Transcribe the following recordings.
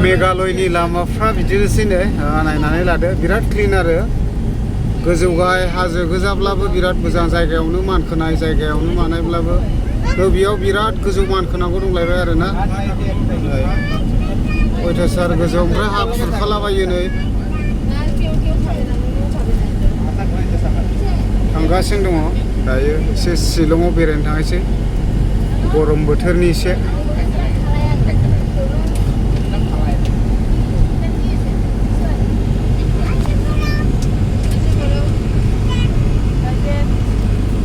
मेघालयनि लामाफ्रा बिदिनोसै नै नायनानै लादो बिराद क्लिन आरो गोजौ गाहाय हाजो गोजाब्लाबो बिराद मोजां जायगायावनो मानखोनाय जायगायावनो मानायब्लाबो बेयाव बिराद गोजौ मानखोनांगौ दंलायबाय आरोना अयथासार गोजौ ओमफ्राय हा खुरखालाबायो नै थांगासिनो दङ दायो एसे शिलंआव बेरायनो थांनोसै गरम बोथोरनि एसे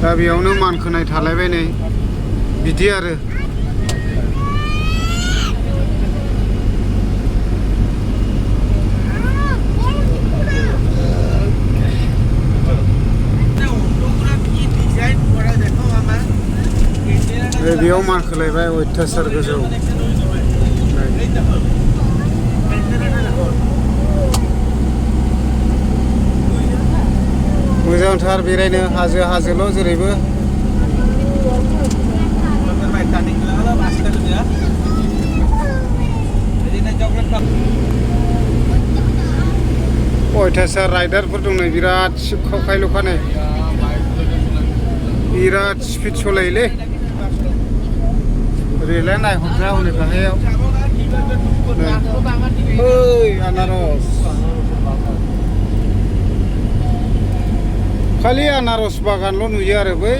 दा बेयावनो मानखोनाय थालायबाय नै बिदि आरो बेयाव मानखोलायबाय अयथासार गोजौ मोजांथार बेरायनो हाजोल' जेरैबो अयथासार राइडारफोर दं नै बिराद सिबखावखायल'खा नै बिराद स्पिड सालायोलै ओरैलाय नायहरग्रा हनै गाहायाव ओइ आनारस खालि आनारस बागानल' नुयो आरो बै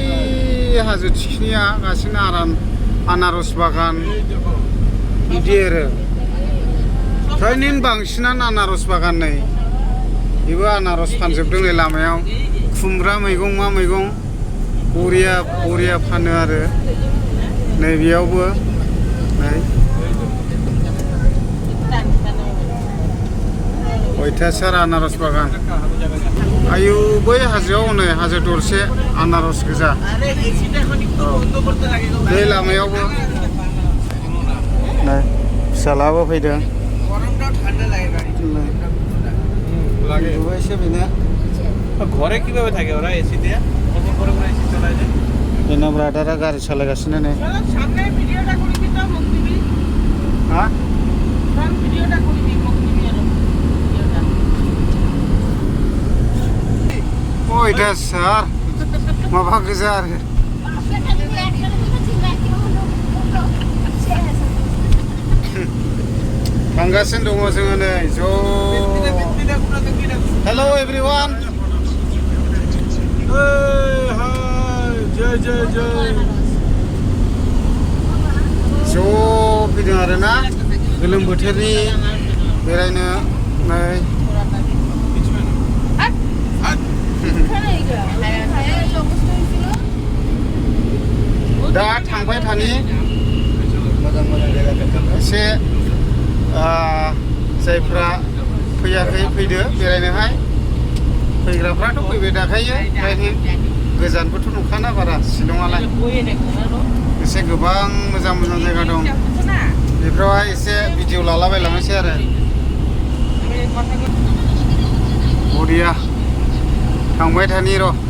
हाजो थिखिनिया गासिनो आनारस बागान बिदि आरो फ्रायनो बांसिनानो आनारस बागान नै बेबो आनारस फानजोबदों नै लामायाव खुमब्रा मैगं मा मैगं बरिया फानो आरो नै बेयावबो नै अयथासार आनारस बागान आयु बै हाजोआव नै हाजो दरसे आनारस गोजा बे लामायावबो नै फिसालाबो फैदों ঘরে কিভাবে থাকে ওরা এসি দিয়ে কত করে করে এসি চালায় যায় এনা ব্রাদারা গাড়ি চালাগাसिनो नै সামনে ভিডিওটা করে দিতে মুক্তিবি হ্যাঁ সামনে ভিডিওটা করে দি মুক্তিবি এর ভিডিওটা ওইটা স্যার মাবা गोजा आरो थांगासिनो दङ जोङो नै ज' हेलो एभ्रिवान जय ज' फैदों आरोना गोलोम बोथोरनि बेरायनो नै दा थांबाय थानि मोजां जायगा एसे जायफ्रा फैयाखै फैदो बेरायनोहाय फैग्राफ्राथ' फैबाय थाखायो ओमफ्राय गोजानबोथ' नंखाना बारा शिलंआलाय एसे गोबां मोजां जायगा दं बेफोरावहाय एसे भिडिअ लालाबायलांनोसै आरो बरिया थांबाय थानि र'